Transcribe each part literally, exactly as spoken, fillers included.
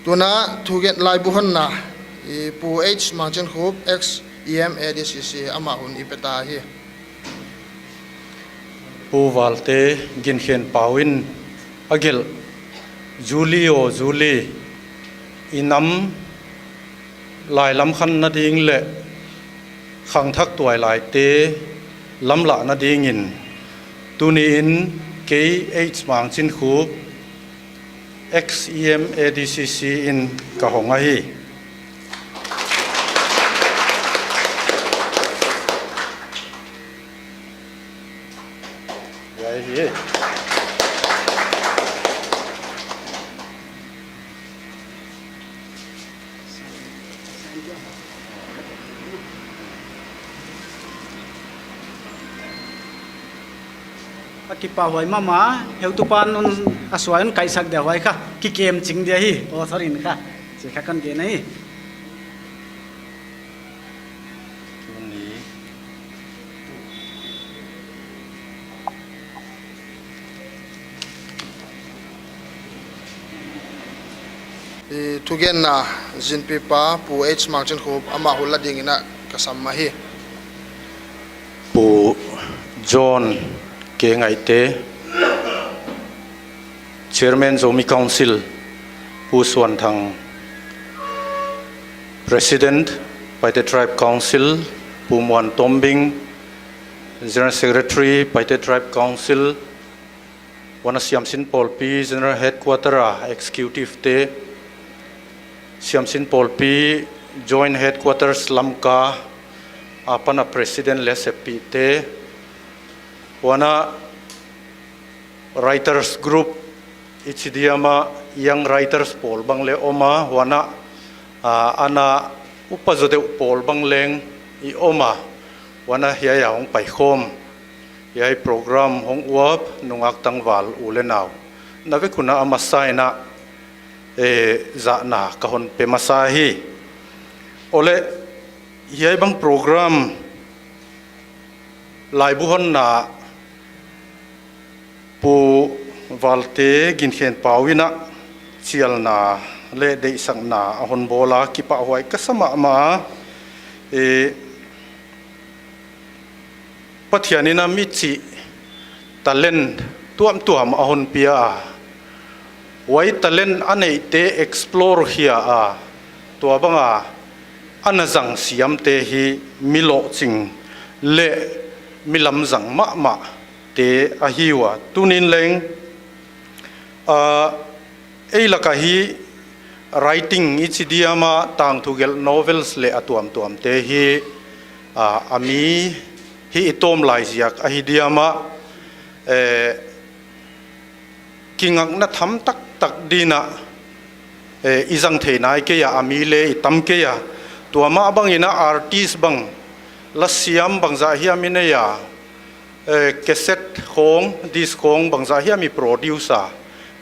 Tuna thugen laibu honna, i Pu H Mangchinkhup, ex E M A D C C, amah hun i pe ta hi. Pu Valte Ginkhenpau in a gelh, Julie aw Julie, i nam lailam khanna ding leh khangthak tuailaite lamlahna dingin tuni in kei H Mangchinkhup, ex E M A D C C in ka hong ahi. A kipahhuai mahmah, heutupa'n a suai un kaihsak dia, huai kha kikem ching dia hi, author in kha, chih kha kon gen ahi. I thugenna zinpipa Pu H Mangchinkhup, amah hun la dingin a ka sam ahi. Pu John K Ngaihte, Chairman Zomi Council, Pu Suanthang, President, Paite Tribe Council, Pu Muantombing, General Secretary, Paite Tribe Council, huan a Siamsin Pawlpi General Headquarter a Executive te, Siamsin Pawlpi Joint Headquarters Lamka, apan a President leh seppihte, huan a Writers Group i chi diam a, Young Writers pawl bang leng om a, huan a, a, ana upa zaw deuh pawl bang leng i om a, huan a hiai a hong paikhawm, hiai program hong uap nungak tangval u leh nau, na vek un a masa in a, e, zahna ka hon pe masa hi. Aw leh, hiai bang program laibu honna Pu Valte Ginkhenpau in a chialna leh deihsakna a hon bawl a, kipahhuai ka sa mahmah a. E, Pathian in a mi chih talent tuamtuam a hon pia a, huai talent a neihte explore khia a, tua bang a ana zang siamte hi mi lohching leh mi lamzang mahmah te ahi ua. Tuni'n leng, a, ei lak a hi writing i chi diam a, tangthu gelh, novels leh a tuamtuamte hi, a, a mi hi i tawm lai ziak ahi diam a, e, kingakna tham taktak dingin a, e, i zang thei nai kei a, a mi leng i tam kei a. Tua mah bangin a artist bang, lasiam bangzah hiam i nei a, e, cassette khawng, disc khawng bangzah hiam i produce a.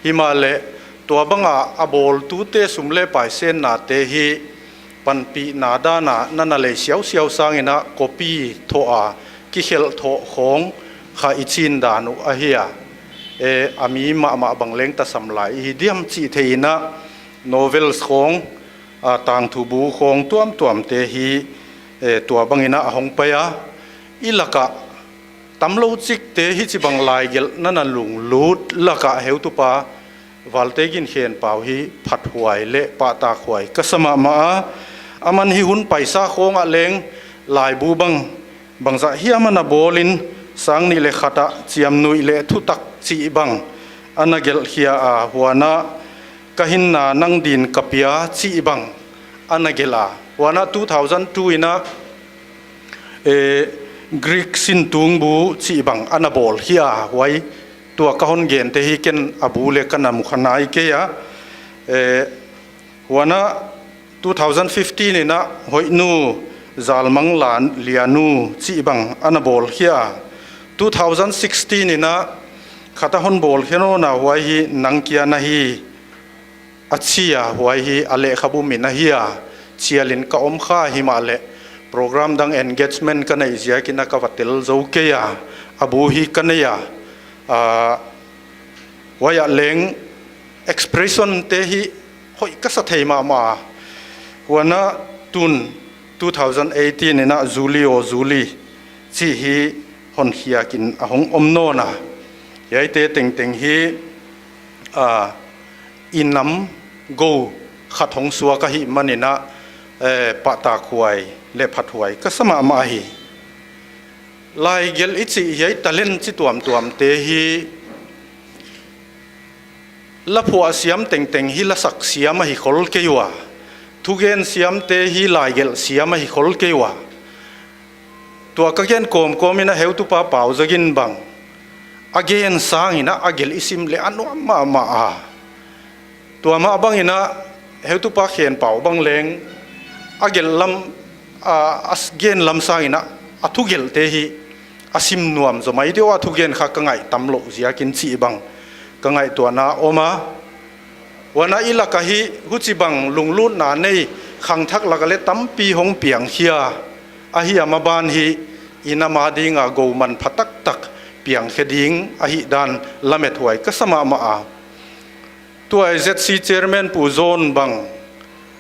Himahleh, tua bang a a bawltute sum leh pai sennate hi panpihna dan a na na lei siausiau sangin a copy thoh a, kikhelh thoh khawng kha i chin dan uh ahi a. E, a mi mahmah bang leng tasam lai i hi diam chih thei in a, novels khawng, a, tangthu bu khawng tuamtuamte hi, e, tua bangin a hong pai a. I lak a tamlou chikte hichibang laigelhna a lunglut lak a heutupa Valte Ginkhenpau hi phathuai leh pahtakhuai ka sa mahmah a. Aman hi hun paisa khawng ah leng laibu bang, bangzah hiam ana bawlin, sang nih leh khat ah Chiamnuih leh Thutak chih bang ana gelh khia a, huan a Ka Hinna Nang Din Ka Pia chih bang ana gelh a, huan a two thousand two in a, e, Greek Sintung Bu chih bang ana bawl khia a, huai tua ka hon gente hi ken a bu leng ka na mu kha nai kei a. E, huan a two thousand fifteen in a Hoihnu Zalmang Lianu chih bang ana bawl khia a. Two thousand sixteen in a khat a hon bawl khe nawn a, huai hi Nang Kia Na Hi a chi a, huai hi a lehkhabu min ahi a, chialin ka om kha, himahleh program dang engagement ka neih ziakin a ka va tel zou kei a, a bu hi ka nei a. A, huai ah leng expression te hi hoih ka sa thei mahmah. Huan a tun two thousand eighteen in a Julie aw Julie chih hi hon khiak in a hong om nawn a. Hiaite tengteng hi, a, i nam gou khat hong suak ahihman in a, eh, pahtakhuai leh phathuai ka sa mahmah hi. Laigelh i chih hiai talent chi tuamtuamte hi, la phuah siam tengteng hi la sak siam ahi khol kei ua. Thugen siamte hi laigelh siam ahi khol kei ua. Tua ka gen kawmkawm in a heutupa Pau Za Gin bang a gen sang in a, a gelh i sim leh a nuam mahmah a. Tua mah bang in a heutupa Khen Pau bang leng a gelh lam, a, a s-, gen lam sang in a, a thugelhte hi a sim nuam zaw mai diam a, thugen kha ka ngaih tam louh ziak in chih bang ka ngaihtuahna om a. Huan a i lak ah hi huchibang lunglutna nei khangthak lak ah leh tampi hong piang khia ahi a, maban hi i nam a ding a gou manpha taktak piang khe ding ahihdan lamethuai ka sa mahmah a. Tua ZC chairman Pu John bang,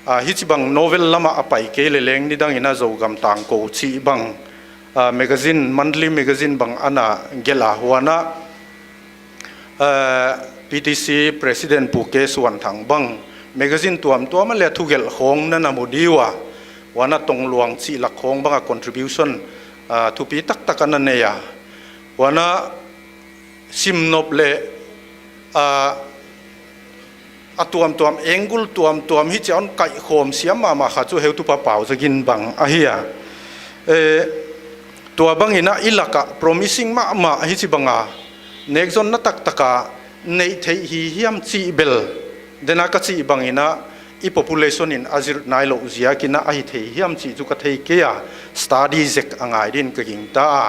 a, hichibang novel lam ah a pai kei leleng nidang in a Zogam Tangkou chih bang, a, magazine, monthly magazine bang ana gelh a, huan a, eh, PTC President Pu K Suanthang bang magazine tuamtuam ah leh thugelh khawng na na mu diu a. Huan a Tongluang chih lak khawng bang a contribution, ah, thupi taktak ana nei a. Huan a simnop leh, ah, a tuamtuam, angle tuamtuam hichia hon kaihkhawm siam mahmah kha chu heutupa Pau Za Gin bang ahi a. Eh, tua bang in a i lak ah promising mahmah hichibang a nekzonna taktak a neih theih hi hiam chih bel, den a ka chih bang in a i population in a zir nailouh ziak in a ahi thei hiam chih chu ka thei kei a, study zek a ngai din ka gingta a.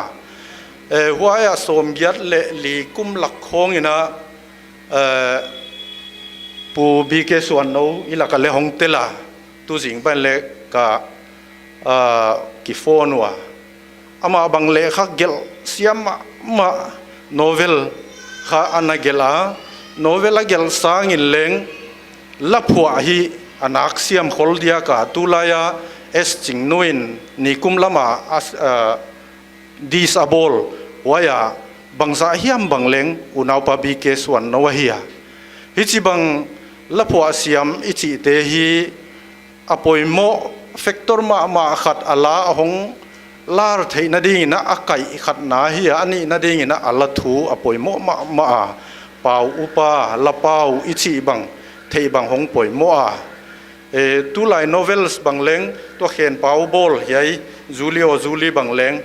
Eh, huai a sawmgiat leh li kum lak khawng in a, eh, Pu B K Suanno i lak ah leh hong tel a, tuzing ban leh ka, ah, kiphone ua. Amah bang leh kha gelh siam mahmah, novel kha ana gelh a, novel a gelh sang in leng la phuah hi a nak siam khol diak a, tulai a S Chingnu in nikum lam a, as-, ah, dis a bawl, huai a bangzah hiam bang leng unaupa B K Suanno ahi a. Hichibang la phuah siam i chihte hi a poimoh factor mahmah khat a la a hong lar theihna ding in a, a kaih khatna hi a, a nihna ding in a, a la thu a poimoh mahmah a, pau upa, la pau i chih bang, theih bang hong poimoh a. Eh, tulai novels bang leng, tua Khen Pau bawl hiai, Julie aw Julie bang leng,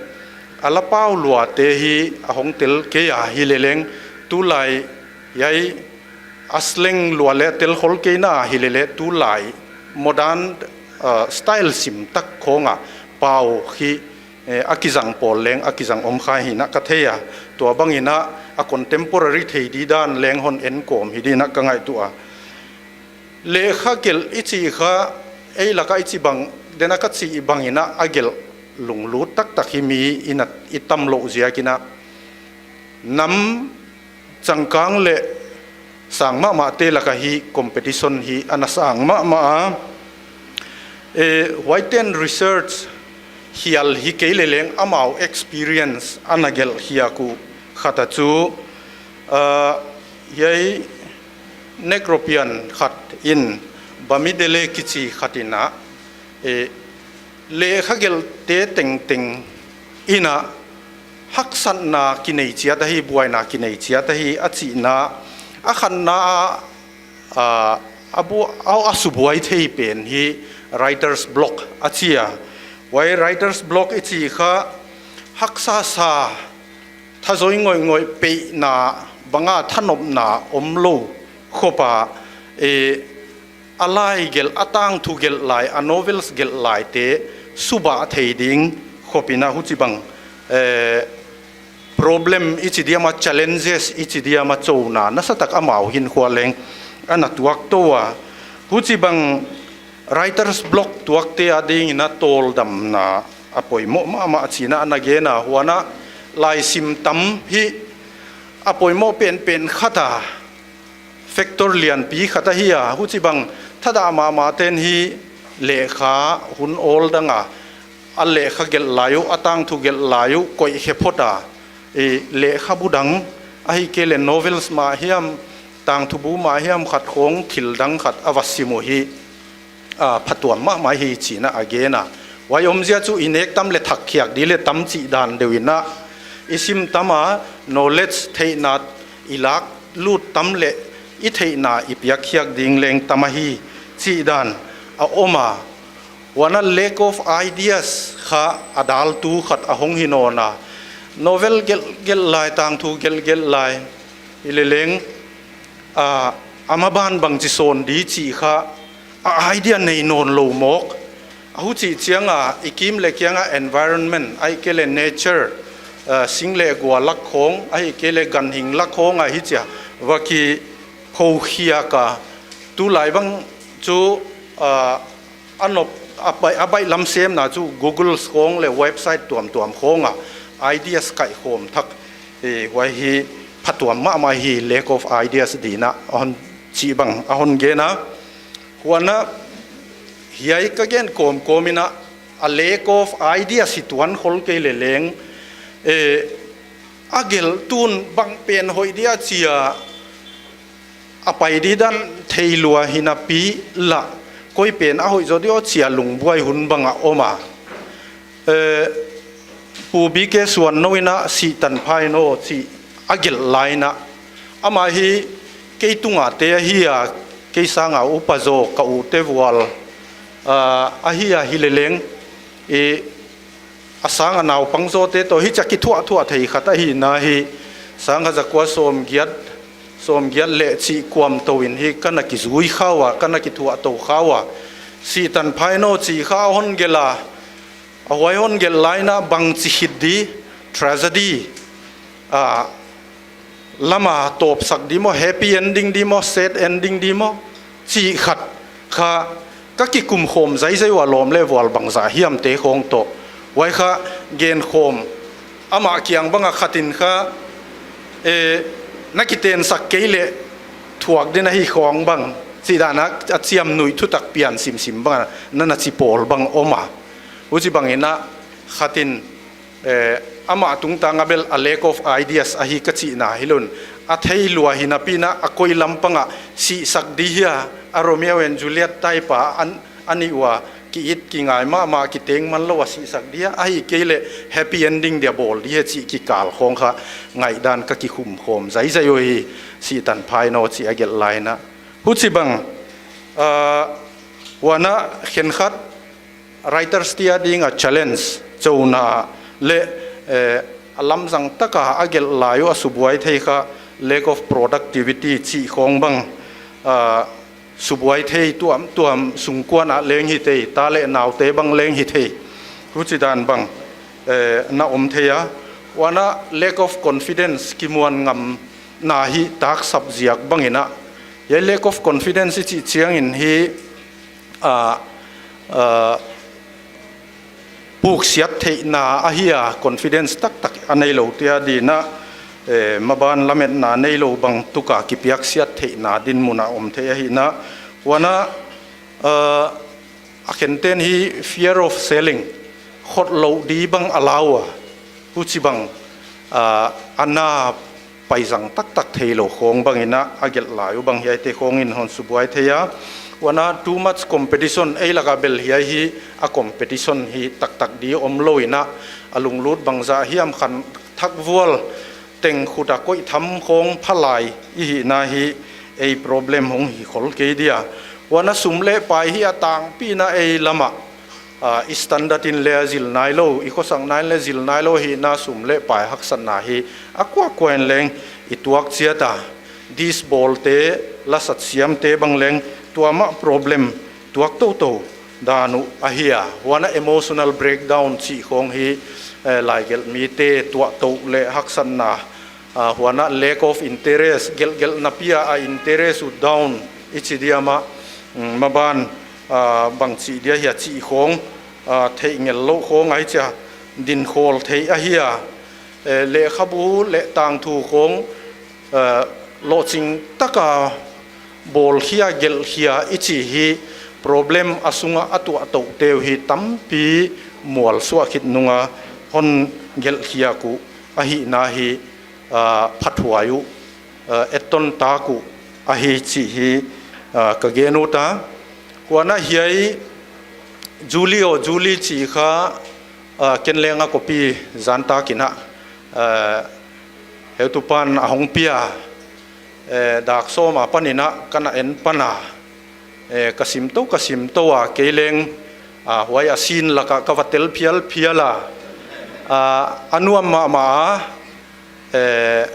a la pau luate hi a hong tel kei a hi leleng, tulai hiai a slang lua leh tel khol kei na hi leleng, tulai modern, ah, style sim tak khawng a pau hi, eh, a kizang pawl leng a kizang om kha hi in a ka thei a. Tua bang in a, a contemporary thei di dan leng hon en kawm hi din a ka ngaihtuah a. Lehkha gelh i chih kha, ei lak ah i chih bang, den a ka chih bang in a, a gelh lunglut taktak hi mi in a i tam louh ziak in a, nam changkang leh sang mahmahte lak ah hi competition hi ana sang mahmah a. Eh, huaiten research hial hi kei leleng amau experience ana gelh hiak uh khat a chu, ah, hiai Negropian khat in Bamidele kichi khat in a, eh, lehkha gelhte tengteng in a haksatna kinei chiat ahi, buaina kinei chiat ahi a chihna, a khatna a, a, a bu-, a, a subuai thei pen hi writer's block a chi a. Huai writer's block i chih kha haksa sa, thazoi ngoihngoih peihna bang a thanopna omlou khop a, eh, a lai gelh, a tangthu gelh lai, a novels gelh laite subah thei ding khop in a huchibang, eh, problem i chi diam a, challenges i chi diam a, chouna nasatak amau hinkhua leng ana tuak tou a. Huchibang writer's block tuakte a ding in a tawldamna a poimoh mahmah chih in a ana gen a, huan a laisim tam hi a poimoh penpen khat a factor lianpi khat ahi a, huchibang Thadah mahmah ten hi lehkha hun awl dang a, a lehkha gelh lai uh, a tangthu gelh lai uh koih khe phot a, i lehkhabu dang, ahihkeileh novels mah hiam, tangthubu mah hiam khat khawng thil dang khat a va sim uh hi, a, phatuam mahmah hi chi'n a gen a. Huai omzia chu i nek tam leh thak khiak di leh tam chih dan deuh in a, i sim tam a, knowledge, theihna i lak lut tam leh i theihna i piak khiak ding leng tam ahi chih dan a om a. Huan a lack of ideas kha a daltu khat a hong hi nawn a. Novel gelh gelh lai, tangthu gelh gelh lai, i leleng, a, a maban bangchi sawn di chih kha a idea nei nawn lou mawk. A huchih chiang a, i kim leh kiang a environment, ahihkeileh nature, a, sing leh gua lak khawng, ahihkeileh ganhing lak khawng a hichia va kikhou khiak a. Tulai bang chu, a, a nop, a baih, a baih lam semna chu Google khawng leh website tuamtuam khawng a ideas kaihkhawm thak, e, huai hi phatuam mahmah hi, lack of ideas di'n a hon chih bang a hon gen a. Huan a hiai ka gen kawmkawm in a, a lack of ideas hi tuan khol kei leleng, e, a gelhtu'n bang pen hoih dia chia a pai di dan thei lua hinapi lah, koi pen a hoih zaw di aw chia lungbuai hun bang a om a. Eh, Pu B K Suannou in a Sihtan Phainaw chih a gelh lai in a, amah hi kei tung a te ahi a, kei sang a upa zaw ka u te vual, ah, ahi a, hi leleng, eh, a sang a naupang zawte toh hichia kithuahthuah thei khat ahihna hi, sangkhat zakua sawmgiat, sawmgiat leh chih kuam tou in hi ka na kizui kha ua, ka na kithuah tou kha ua. Sihtan Phainaw chih kha a hon gelh a, a huai hon gelh lai in a bangchi hit di, tragedy, ah, lam a tawpsak di maw, happy ending di maw, sad ending di maw, chih khat kha ka kikum khawm zaizai ua, lawm leh vual bangzah hiam te khawng toh. Huai kha gen khawm, amah kiang bang a khat in kha, eh, na kitensak kei leh thuak di na hi khawng bang, chih dan a, a chiamnuih thutak pian simsim bang a, na na chi pawl bang om a. Huchibang in a khat in, eh, amah tungtang a bel a lack of ideas ahi ka chihna hilou in, a thei lua hinapi in a, a koi lam pang a sihsak di hia, a Romeo and Juliet type a, an, a nih ua, ki-it kingai mahmah, kiteng man lou a sihsak di hia, ahihkeileh happy ending dia bawl di hia chih kikal khawng kha ngaihdan ka kikum khawm zaizai uhi, Sihtan Phainaw chih a gelh lai in a. Huchibang, ah, huan a khenkhat writers te a ding a challenge chona leh, eh, a lamzang tak a a gelh lai uh a subuai thei kha lack of productivity chih khawng bang, ah, subuai thei tuamtuam, sungkuan a leng hi thei, ta leh naute bang leng hi thei. Huchidan bang, eh, na om thei a. Huan a lack of confidence, kimuan ngamna hi taksap ziak bang in a. Hiai lack of confidence i chih chiang in hi, ah, ah, puksiat theihna ahi a, confidence taktak a neilou te a di'n a, eh, maban lametna neilou bang tuk a kipiaksiat theihna dinmun a om thei ahihna. Huan a, eh, a khente'n hi fear of selling, khotlouh di bang a lau a, huchibang, ah, a na paizang taktak theilou khawng bang in a, a gelh lai uh bang hiaite khawng in hon subuai thei a. Huan a too much competition, ei lak a bel hiai hi a competition hi taktak di omlou in a, a lunglut bangzah hiam khan thak vual teng khut a koih tham khawng phalai i hihna hi ei problem hong hi khol kei dia. Huan a sum leh pai hi a tangpi in a ei lam a, ah, i standard in leng a zil nailou, i khosakna in leng zil nailou ahihna, sum leh pai haksatna hi a kuakua in leng i tuak chiat a. Disc bawlte, la satsiamte bang leng tua mah problem tuak toutou dan uh ahi a. Huan a emotional breakdown chih khawng hi, eh, laigelh mite tuah tou leh haksatna, ah, huan a lack of interest, gelhgelhna pi a a interest uh down i chi diam a, mm, maban, ah, bangchi dia hia chih khawng, ah, theih ngel louh khawng ahi chia, dinkhawl theih ahi a, eh, lehkhabu leh tangthu khawng, eh, lohching tak a bawlkhia, gelhkhia i chih hi problem a sungah a tuah touhte uh hi tampi mualsuah khit nunga hon gelhkhiak uh ahihna hi, ah, phathuai uh, ah, etton tak uh ahi chih hi, ah, ka gen ut a. Huan a hiai Julie aw Julie chih kha, ah, ken leng a copy zan tak in a, ah, heutupa'n a hong pia, eh, dak sawm apan in a ka na en pan a, eh, ka sim tou, ka sim tou a, kei leng, ah, huai a scene lak ah ka va tel phialphial a, ah, a nuam mahmah a, eh,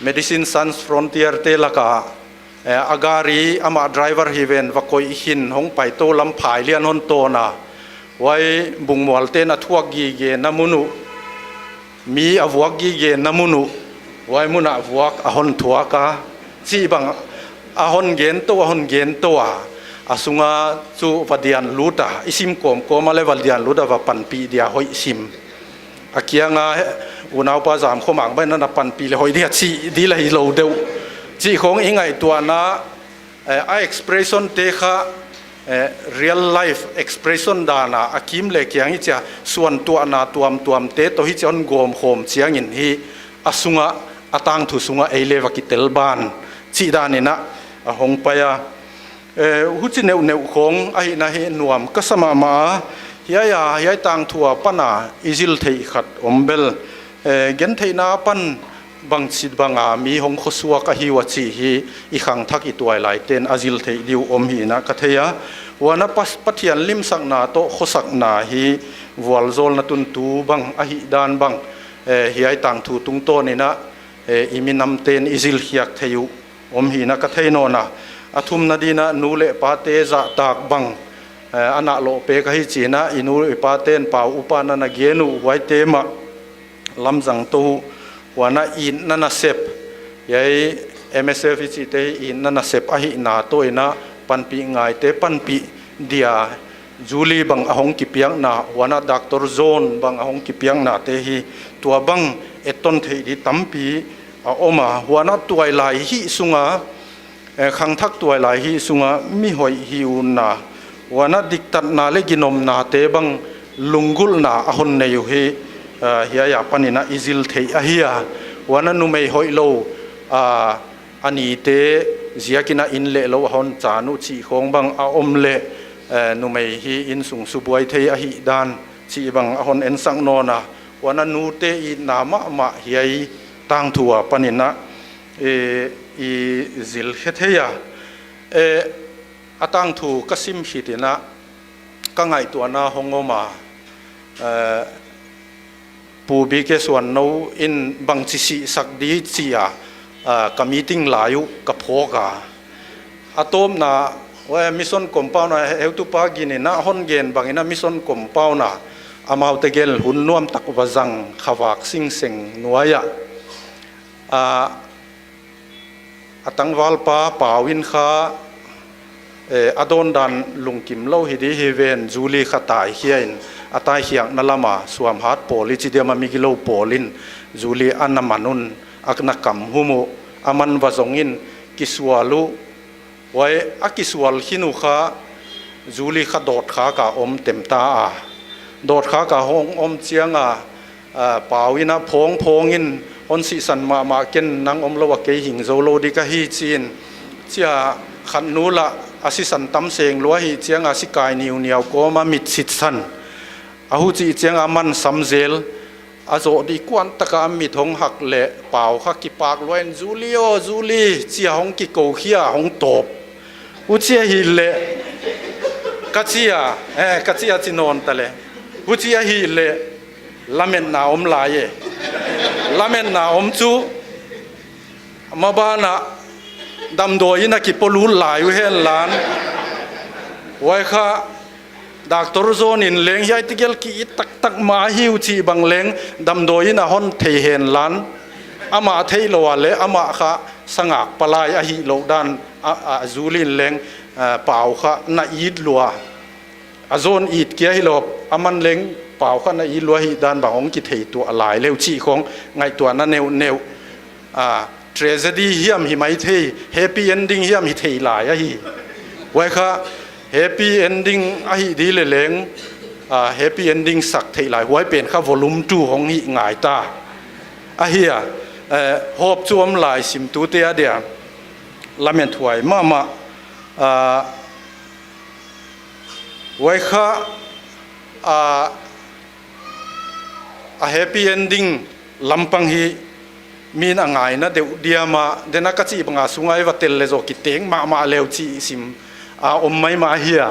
Médecins Sans Frontières te lak ah, eh, a gari amah driver hi ven va koih khin hong pai tou lam phailian hon tawn a, huai bungmualte'n a thuak gige na mun uh, mi a vuak gige na mun uh, huai mun ah vuak a hon thuak a, chih bang a hon gen tou, a hon gen tou a, a sung a chu va dian lut a, i sim kawmkawm a leh va dian lut a, va panpih dia hoih sim. A kiang a, unaupa Zamkhomang bang in a na panpih leh hoih dia chih di la hi lou deuh. Chih khong i ngaihtuahna, eh, a expression te kha, eh, real life expression dan a, a kim leh kiang hi chia, suantuahna tuamtuam te toh hi chia hon gawmkhawm chiang in hi, a sung a, a tangthu sung a ei leh va kitel ban chih dan in a, a hong pai a. Eh, huchi neuhneuh khong ahihna hi nuam ka sa mahmah a, hiai a, hiai tangthu apan a i zil theih khat om bel, eh, gentheihna apan bangchibang a mi hong khosuak ahi ua chih hi i khangthak i tuailaite'n a zil theih di uh om hi in a ka thei a. Huan a pas-, Pathian limsakna toh khosakna hi vualzawlna tuntu bang ahihdan bang, eh, hiai tangthu tungtawn in a, eh, i minamte'n i zilkhiak theih uh om hi in a ka thei nawn a. A thumna di in a nu leh pate zahtak bang, eh, a nahloh pek ahi chi in a, i nu i pate'n pau upa na na gen uh huaite mah lamzang tou uh. Huan a itna nasep, hiai M S F i chihte hi itna nasep ahihna toh in a panpih ngaite panpih dia, Julie bang a hong kipiakna, huan a Doctor John bang a hong kipiakna te hi tua bang etton theih di tampi a om a, huan a tuailai hih sung a, eh, khangthak tuailai hih sung a mi hoih hih unna, huan a diktatna leh ginomna te bang lunggulhna a hon nei uh hi, eh, hiai apan in a i zil theih ahi a. Huan a numei hoihlou, ah, a nite ziak in a inn leh lou a hon chan uh chih khong bang a om leh, eh, numei hi innsung subuai thei ahihdan chih bang a hon ensak nawn a. Huan a nute itna mahmah hiai tangthu apan in a, eh, i zilkhe thei a. Eh, a tangthu ka sim khit in a ka ngaihtuahna hong om a, eh, Pu B K Suannou in bangchi sihsak di chi a, ah, ka meeting lai uh ka phawk a. A tawpna, huai mission compound a heutupa Gin in a hon gen bang in a mission compound a amaute gel hun nuamtak va zang kha vak singseng nuai a. Ah, a tangvalpa Pau in kha, eh, a dawndan lungkim lou hi di hi ven, Julie kha taikhia in, a taikhiakna lam a suamhat pawl i chi diam a mi gilou pawl in Julie a na man un, a na kam hum uh, aman va zong in kisual uh, huai a kisual khin uh kha Julie kha dawtkhak a om tem ta a. Dawtkhak a hong om chiang a, ah, Pau in a phawngphawng in hon sihsan mahmah, ken nang omlou a kei hing zou lou di ka hi chi in. Chia khat nu lah a sisan tam seng lua hi chiang a sikai niuniau kawm a mit sitsan. A huchih chiang a man sam zel. A zoh di kuan tak a a mit hong hak leh Pau kha kipak lua in Julie aw Julie chi a hong kikou khia hong tawp. Huchi ahih leh ka chi a, eh, ka chi a chi nawn ta leh. Huchi ahih leh lametna om lai e. Lametna om chu maban a damdawi in a kipolut lai uh hen lan. Huai kha Doctor John in leng hiai tegel ki-it taktak mah hi uh chih bang leng damdawi in a hon thei hen lan. Amah theilou a leh amah kha sangak palai ahih louh dan a, a Julie in leng, ah, Pau kha na it lua. A John it kia hilou, aman leng Pau kha na it lua hih dan bang hong kithei tuah lai leh uh chih khong ngaihtuahna neuhneuh. Ah, tragedy hiam hi maithei, happy ending hiam hi thei lai ahi. Huai kha happy ending ahi di leh leng, ah, happy ending sak theih lai. Huai pen kha volume two hong hi ngai ta. Ahia, eh, hope chu om lai simtute adia lamethuai mahmah. Ah, huai kha, ah, a happy ending lampang hi min a ngaina deuh diam a, den a ka chih bang a sung a i va tel leh zaw kiteng mahmah leu chih sim a om maimah ahia.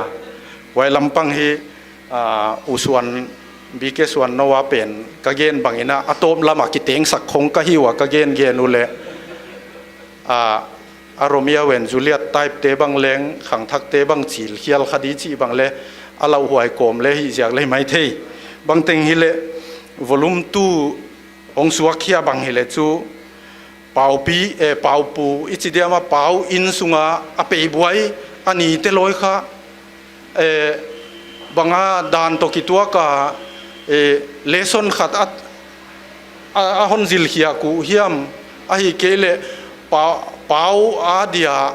Huai lampang hi, ah, U Suan, B K Suan nou a pen ka gen bang in a, a tawp lam a kiteng sak khong ka hi ua ka gen gen uleh, ah, a Romeo and Juliet type te bang leng, khangthak te bang chil khial kha di chih bang leh, a lauhuai kawm leh hi ziak leh maithei. Bangteng hileh, volume two hong suak khia bang hileh chu, Paupi, eh, Paupu, i chi diam a Pau inn sung a, a peibuai, a ni te lawi kha, eh, bang a dan toh kituak a, eh, lesson khat a, a, a hon zil khiak uh hiam, ahihkeileh Pau, Pau adia,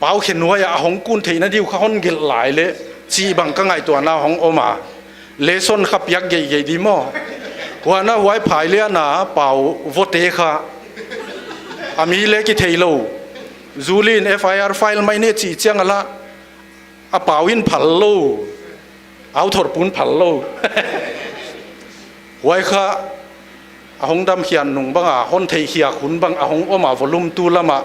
Pau khe nuai a hong kun theihna diu kha hon gelh lai leh, chih bang ka ngaihtuahna hong om a. Lesson kha piak geihgeih di maw. Huan a huai phailian a Pau vote kha, a mi leh kithei lou. Julie in F I R file mai ni chih chiang a lah, a Pau in phal lou, author pu'n phal lou. Huai kha a hong dam khian nung bang a, hon theih khiak hun bang a hong om a, volume two lam a.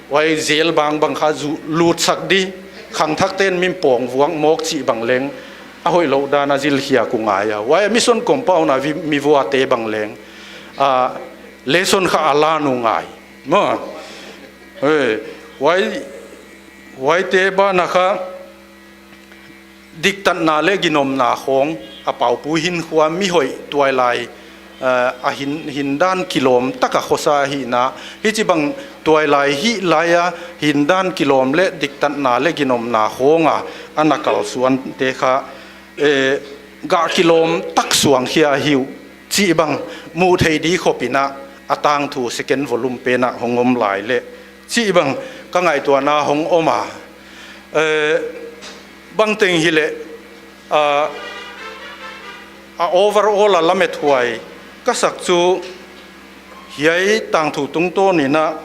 Huai jail bang bang kha zu lut sak di, khangthak ten min pawng vuak mawk chih bang leng, a hoih lou dan a zil khiak uh ngai a. Huai Mission Compound a vi-, mi vua te bang leng, ah, lesson kha a la uh ngai. Maw. Eh, huai, huai te ban a kha, diktatna leh ginomna khong, a Paupu hinkhua mi hoih tuailai, eh, a hin, hindan kilawm tak a khosa ahihna. Hichibang tuailai hih lai a hindan kilawm leh diktatna leh ginomna khong a, a na kalsuan te kha, eh, gah kilawm tak suang khia ahi uh. Chih bang muh theih di khop in a, a tangthu second volume pen a hong om lai leh. Chih bang ka ngaihtuahna hong om a. Eh, bangteng hileh, ah, a overall a lamethuai ka sak chu hiai tangthu tungtawn in a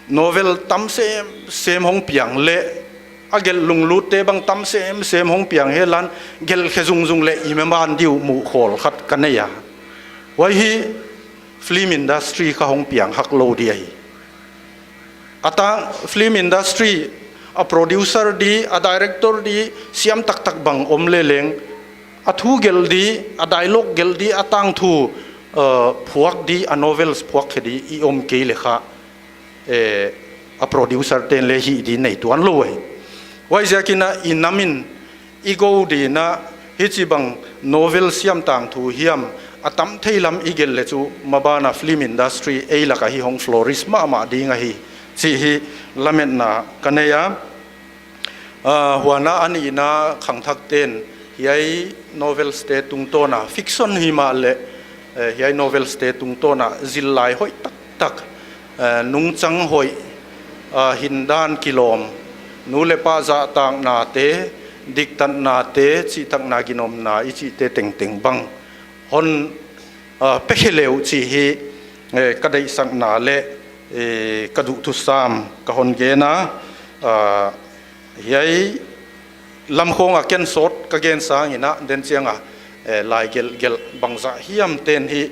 novel tam semsem hong piang leh, a gelh lunglut te bang tam semsem hong piang hi lan, gelh khe zungzung leh i maban diu muh khawl khat ka nei a. Huai hi film industry kha hong piang hak lou di ahi. A tang film industry, a producer di, a director di, siam taktak bang om leh leng, a thu gelh di, a dialogue gelh di, a tangthu, uh, phuak di, a novels phuak khe di i om kei leh kha, eh, a producer ten leh hih di nei tuan lou ahi. Huaiziak in a i nam in i go di in a, hichibang novel siam tangthu hiam a tam thei lam i gelh leh chu maban a film industry ei lak a hi hong flourish mahmah ding ahi chih hi lametna ka nei a. Ah, huan a nihna khangthak ten hiai novels te tungtawn a fiction himahleh, eh, hiai novels te tungtawn a zillai hoih taktak, eh, nungchang hoih, ah, hindan kilawm, nu leh pa zahtakna te, diktatna te, chihtakna ginomna i chihte tengteng bang hon, ah, pe khe leh uh chih hi, eh, ka deihsakna leh, eh, ka duhthusam ka hon gen a, ah, hiai lam khong a ken sawt ka gen sang in a, den chiang a, eh, lai gelh gelh bangzah hiam ten hi,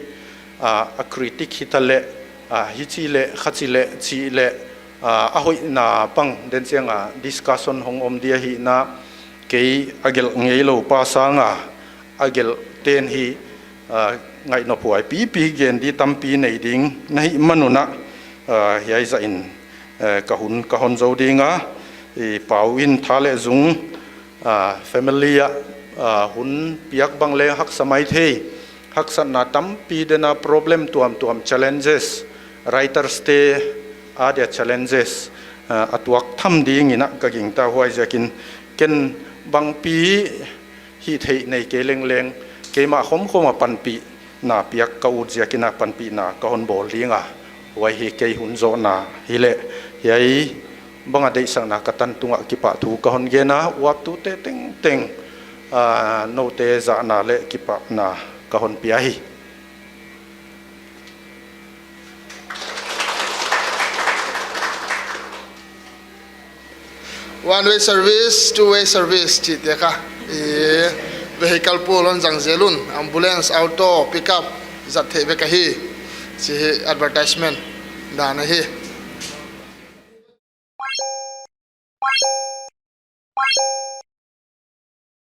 ah, a critic hi ta leh, ah, hichi leh, khachi leh, chih leh, ah, a hoihna pang den chiang a discussion hong om di ahihna, kei a gelh ngei lou pa sang a, a gelh ten hi, ah, ngaihnophuai pipi gen di tampi nei ding na hih man un a, ah, hiai zah in, eh, ka hun ka hon zou ding a, i Pau in Tha leh Zung, ah, family a, ah, hun piak bang leng haksa maithei, haksatna tampi den a problem tuamtuam challenges, writers te adia challenges, ah, a tuak tham ding in a ka gingta huaiziak in ken bangpi hih theih nei kei leng leng, keimah khomkhom a panpihna piak ka ut ziak in a panpihna ka hon bawl ding a. Huai hi kei hun zohna hileh, hiai bang a deihsakna ka tan tungah kipahthu ka hon gen a, uaptute tengteng, ah, noute zahna leh kipahna ka hon pia hi. One way service, two way service chihte kha, i, vehicle pool hon zang zel un, ambulance, auto, pickup zat theih vek ahi. Chih hi advertisement dan ahi.